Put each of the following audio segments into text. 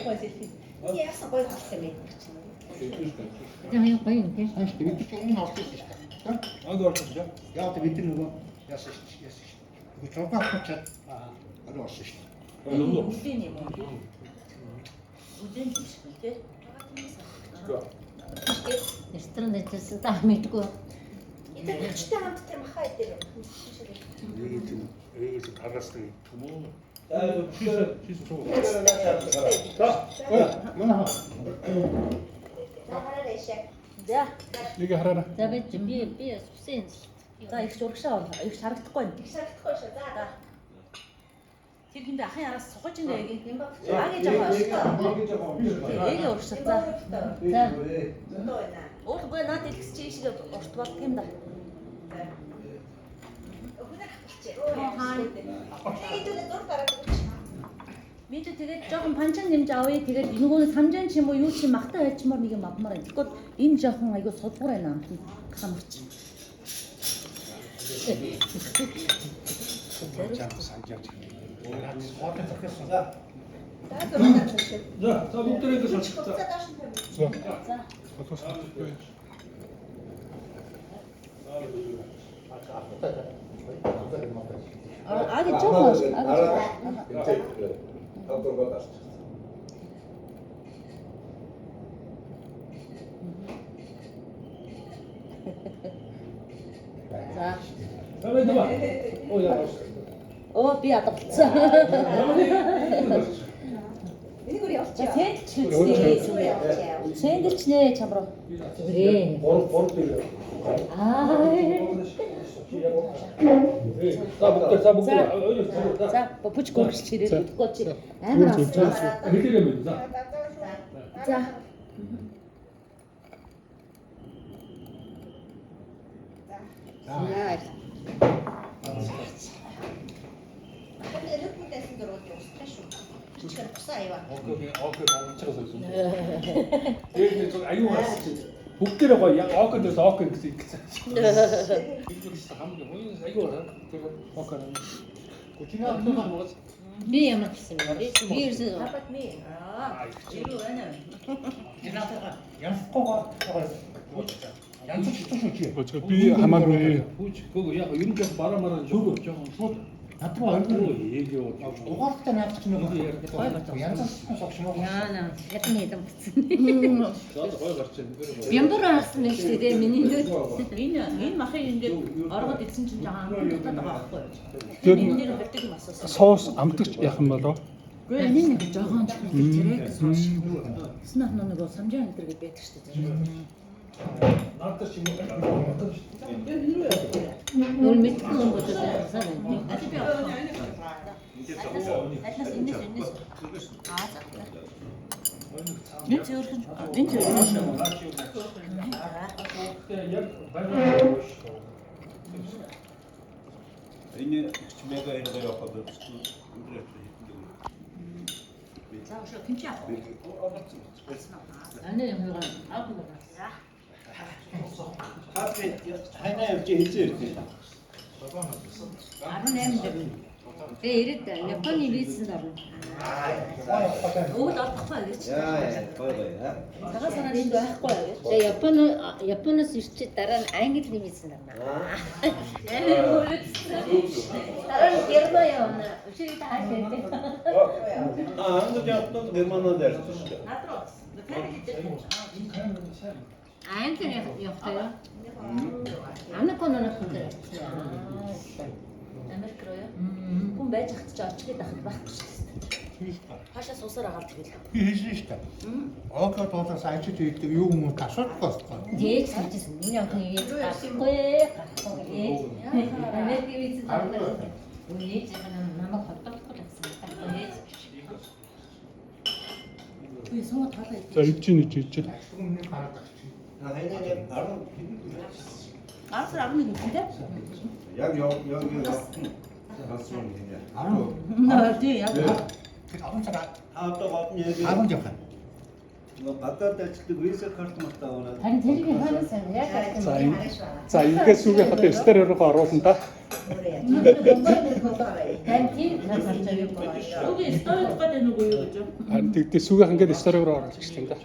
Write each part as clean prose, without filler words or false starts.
Гоё селфи. Яасан гоё хоолтой юм бэ чинь. Тэгээ гоё юм тий. Сайн шүү дээ. Бид чинь өмнө орсон шүү дээ. Анд орсон шүү. Яг бид нар нөгөө яасан шүү дээ. Яасан шүү дээ. Нөгөө 6 авах чад орой орсон шүү дээ. Нөгөө. Бүлийн юм уу? Бүлийн юм шиг үү те? Ресторан ажилласан та мэдгүй. Энэ хүчтэй хамт тэр маха идэр. Энийг тараас нэг юм уу? За бүгдээ Шиш шуу. За Манай хаа. За хараарай шээ. За. Нэг хараарай. За би би би сусын юм. За их урагшаа бол их харагдахгүй байна. Их шаардахгүй шүү. За за. Тэр хиндэ ахын араас сухаж ингэ эги. За Аги жоохон орштой. Эги урагшаа. За. За. Дөө байна. Уулгүй наад илгэс чи ийшээ урт болдго юм да. Хүнээр хатчих. Тэгээд зур дараад өгч. Би ч тэгээд жоохон панчан нэмж авъя. Тэгээд нөгөө самжан ч юм уу юу ч юм махтай хайчмаар нэг юм авмаар байна. Тэгвэл энэ жоохон айгүй сулбар байна амт хамарч. Санжаач. Хоолой зохиосон. За. За зур дараад өгч. За, за бүгдээрээ ингэ сонсох. За За. доош нь тавь. За. За. Солоос. Аги жоохон орштой. Аги жоохон. Тавдургаа дарч. За. За байж ба. Оо яа. Оо би ядгалцсан. Энийг өөр явуулчих. Сэндэлч Өөр үстэй. явуулчих. Сэндэлч нэ чам руу. Зүгээрээ. 3 3 дээр. Аа. За бүгдээ за бүгдээ. За. За бүч гөргөлч ирээд өгөхгүй чи амар авсан. Хэлээрэй мэн. За. За. За. Хүн рүтмүүдээс дөрөв устгах шүү. Тэр чигээр бусаа аюу. Окей, окей, онцгой байсан. Тэгээд нэг зөв аюу гарсан чи. Бүгдээрээ гоё яг окей дээрс окей гэсэн ингэсэн. Тэгвэл хамгийн гоё аюу гарсан. Тэр окей. Гүчинэ авах моц. Би ямар гэсэн юм бэ? Би ерөөсөө How about me? Аа. Юу байна? Янзгүйгээр янз бүрийн шүү чи. Би хамаагүй. Хүч гөө яг ер нь жоох бараа мараа жоох жоохон шууд Над руу ойрхон ээг юу. Дугаартай наад чинь нөгөө янз бүрийн согш мó. Яана хятад хэдэн бүтсэн. За гоё гарч ирнэ. Бямбар харсан юм шүү дээ миний нүүд. Энэ энэ махыг ингээд оргод идсэн чинь жоохон амтан дутаад байгаа байхгүй юу? Тэр Энэ нэр хордог юм асуусан. соус амтагч яах юм болов? Үгүй энэ нэг жоохон чихэр тэрэг соус. Тэсэн ах нөгөө самжаа энэ төр гэж байдаг шүү дээ. Надад чи юм. Өөр мэдгүй юм бодож байсан юм. Аль би авах. Алинаас энэс энэс. Аа за. Энэ зөөрхөн энэ зөөрхөн шүү. Яг баяр шүү. Энэ их мега энэ гоё явах гэдэг өдөр хэдэн дэх. За өшөө кимчи авах. Аны юм уу? Авах юм байна. Хаафи хайнаа явж хийзээ ирдэ. 18 дээр. Тэгээ ирээд Японы визэнд орно. Өвөл олдохгүй гэж. Яа яа гоё гоё аа. Цагаан сараар энд байхгүй гэж. Тэгээ Япон Японоос ирчээд дараа нь Англи визэнд орно. Амар хөрөцсөн. Дараа нь Герман явна. Өшөө тааш ирдэ. Аа англи явтал германаар ярьсан шүү дээ. Над руу. Family дээр. Англи явах юу? Ана кононос дээр очсон. Америк руу юу? Хүн байж хат чи очих гээд ахад байхгүй шүү дээ. Хаашаа суусаар агаал тэгэл. Би хэлсэн шүү дээ. Окей дуулаас ажил хийдэг юу юм уу асуудал байхгүй. Дээж хэлжсэн. Миний охин виз гарахгүй, гарахгүй ээж. Америк визэнд орно. Ээж намайг холдохгүй л гэсэн. Ээж. Би суугаад хоолоо идэх. За ивч нэг ивч. Өмнө гараад авчих. Хайнаа яг 10 хэдэн 10 сар 11 юм те? Яг яг яг явсан. Ганцхан юм. 10 Нөө тий яг. Тэр 10 сар Та одоо гол нь яг 10 явах. нөгөө гадаад ажилтдаг виза карт мартаа аваад. Харин тэрийг хаанаас яг За энэ за ингээд сүүгээ хата стер руу оруулна да. Тань тийм зарчаа юу байна. Үгүй story гэдэг нүгөө юу гэж. Харин тэгтээ сүгийнх ингээд story руу оруулж штэ да.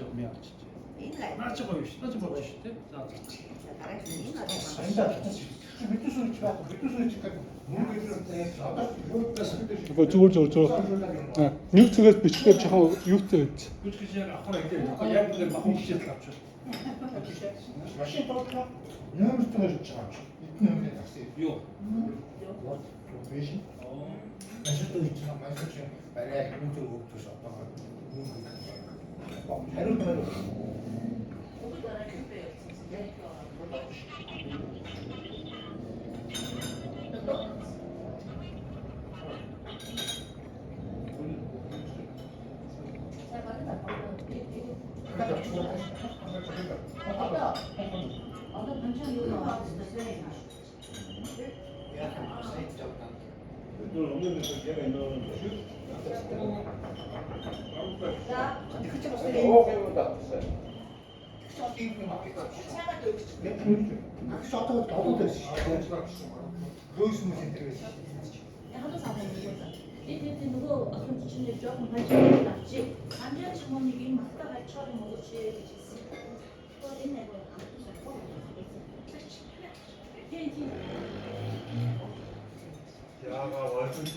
Энэ лай. Наа чи гоё биш. Наа чи гоё биш тий. За. Санда мэдээ сууч байх. Мэдээ сууч гэх мөнгө ирсэн. Одоо юу байсан бэ? Зүгээр зүгээр зүгээр. Нэг зүгээс бичгээр жоохон юутай байд. Үгүй гэж яг авахар ингэ. Яг нэг махуу хичээл авчих. Машин тоглоо нөмөр төрж байгаа юм чи. Эдэн нөмрийг авсан. Юу? Биш. Машин төрж байгаа машин чи барай юм төр өгдөс одоо мөнгө. Хариу хариу. Одоо панчан юу нөө? Яг сайн жавдан. Бид нар өмнө нь яг энэ Тэгэж бас Оо юм даа. Тэгэж бас юм юм авах. Цаагаад өгч. Агш одоо долоод байсан шүү дээ. Гүйс мүс энэ байсан. Яг л савна нөгөө. Энэ нөгөө охин чинь нэг жоохон панчан авчи. Амжаа ч юм уу нэг юм махта галчаар юм өгөөч гэж хэлсэн. Тэгэхээр энэ айгуу амтсан соёл. Тийм тийм. Яага 월급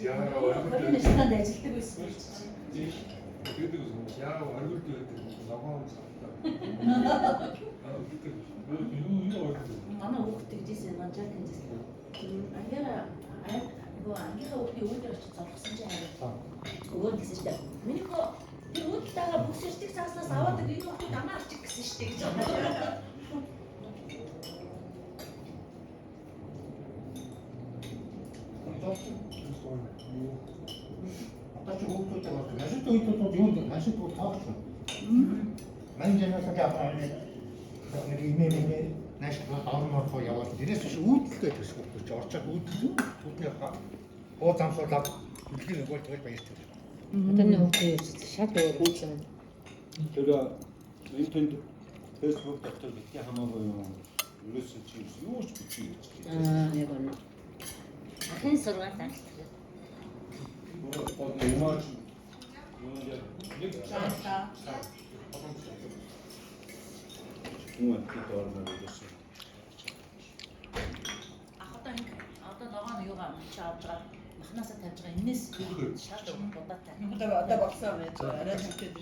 яага 월급 Хоёр нэстанд ажилладаг байсан. Тэгээд яага 월급 гэдэг ногоон цавтаа. Юу юу 월급. Манай хүүхэд тэгжсэн, манай жак тэгжсэн. Ангиара нөгөө ангийнхаа хүүхдийн үүдээр очиж золгосон чинь харин өгөө гэсэн чинь миний хөө тэр үүдтэйгээ бүх ширтэг цааснаас аваад энэ хүүхдүүд амаа арчих гэсэн шүү дээ гэж. Одоо чи хүүхдүүдтэй бол машин үед юу нэг машин дүү тоогч байна. Мань жинаас авах нэг имээ мэмээ нааш орон морхоо яваад тэрээс биш үүдэлтэй төсөх хүүхдүүд чи орчоод үүдэл түүний хуу замсуулаад дэлхийн өгөөл тэгэл баяртай. Одоо нэг хүүхдээ шал өөр болсон. Тэр энэ тэнд Facebook дотор битгий хамаагүй юм. Ерөөсөө чи юу ч бичиж гэж. Аа яг үнэ. Ахын сургаал алтгах. Одоо юмаач юу яг нэг юм амт орно гэсэн. Ах одоо ингэ одоо ногоон юугаа чи авч байгаа махнаасаа тавьж байгаа энэс шал будаатай. Одоо болсон юм байна. Арай л үтэй биш.